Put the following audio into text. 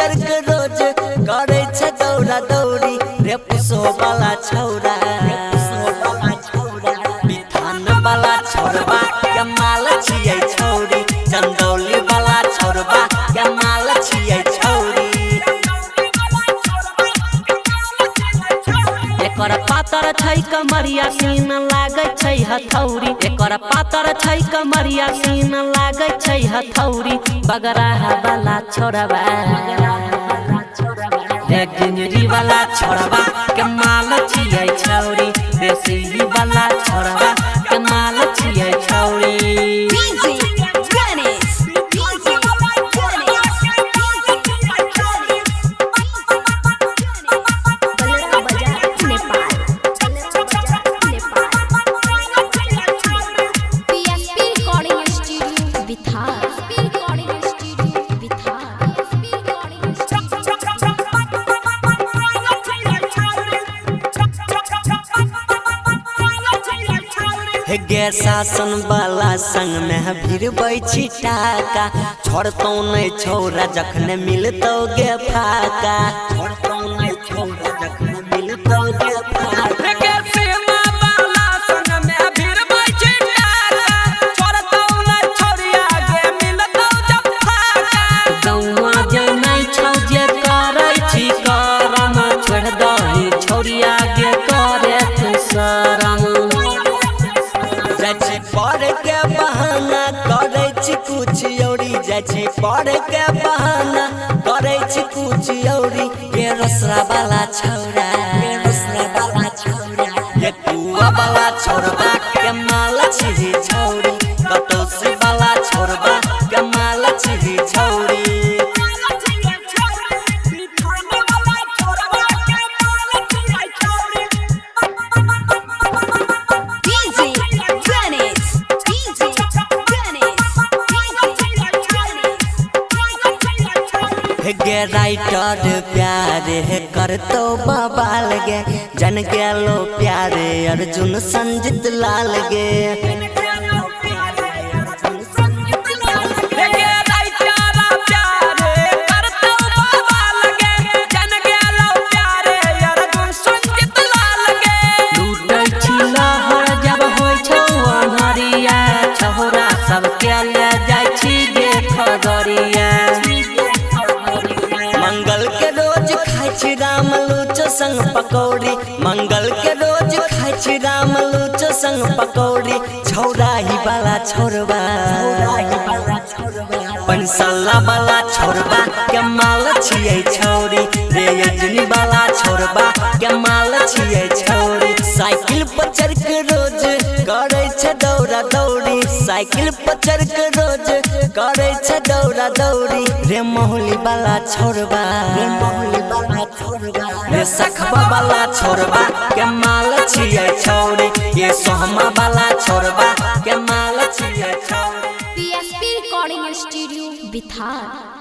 चढ़ के रोज करे छै दौड़ा दौड़ी रे पुसो वाला छौरा, बिथान वाला छौरबा के माल छियै छौरी, चंदौली वाला छौरबा के माल छियै छौरी। एकर पातर छै कमरिया सीन लागै छै हथौड़ी, एकर पातर छै कमरिया सीन लागै छै हथौड़ी, बगराहा वाला छोरबा रे गिंजरी वाला छोरबा के माल छियै छौरी, रे सीही वाला छोरबा के माल छियै छौरी। DJ Ganesh, DJ Ganesh, DJ Ganesh. Balra Bazar, Nepal. Balra Bazar, Nepal. PSP Recording Studio, Bihar. PSP Recording Studio, Bihar. PSP Recording Studio. हे गे शासन वाला संग में भिड़बै छी टाका, छोड़तौ नै छौरा जखने मिलतौ गे फाका, छोड़तौ नै छौरा जखने मिलतौ गे फाका। गे सीमा वाला संग में भिड़बै छी टाका, छोड़तौ नै छौरिया गे मिलतौ जब फाका। गौआ जनै छौ जे करै छी करम, छोड़ दही छौरिया गे करे तू शरम। जाइ छी पढ़ के बहाना करै छी कुछ औरी, जाइ छी पढ़ के बहाना करै छी कुछ औरी, गे रसरा वाला छौरा, गे रसरा वाला छौरा, गे कुआ वाला छौरबा के माल छिही छौरी, कटौसी वाला छौरबा के माल छिही छौरी। DJ Ganesh, DJ Ganesh, DJ Ganesh. हे गे राइटर प्यारे हे करतो बबाल गे, जन गेलो प्यारे अर्जुन संजित लाल गे। गे राइटर प्यारे करतौ बाबा लगे, जन गेलौ प्यारे अर्जुन संजित लाल गे। लूटै छी लहर जब होइ छौ अन्हरिया, छौरा सबके ले जाइ छी गे खगड़िया। मंगल के रोज खाइ छी राम लूचो संग पकौड़ी, मंगल के रोज खाइ छी राम लूचो संग पकौड़ी, छौराही वाला छौरबा, पंसल्ला वाला छौरबा के माल छियै छौरी, रे अजनी वाला छौरबा के माल छियै छौरी। साइकिल पर चढ़ के रोज करे छै दौड़ा दौड़ी, साइकिल पर चढ़ के रोज करे छै दौड़ा दौड़ी, रे महुली वाला छौरबा, रे महुली वाला छौरबा, रे सखबा वाला छौरबा के माल छियै छौरी, ये सोहमा वाला छौरबा के माल छियै छौरी। PSP Recording Studio, Bihar.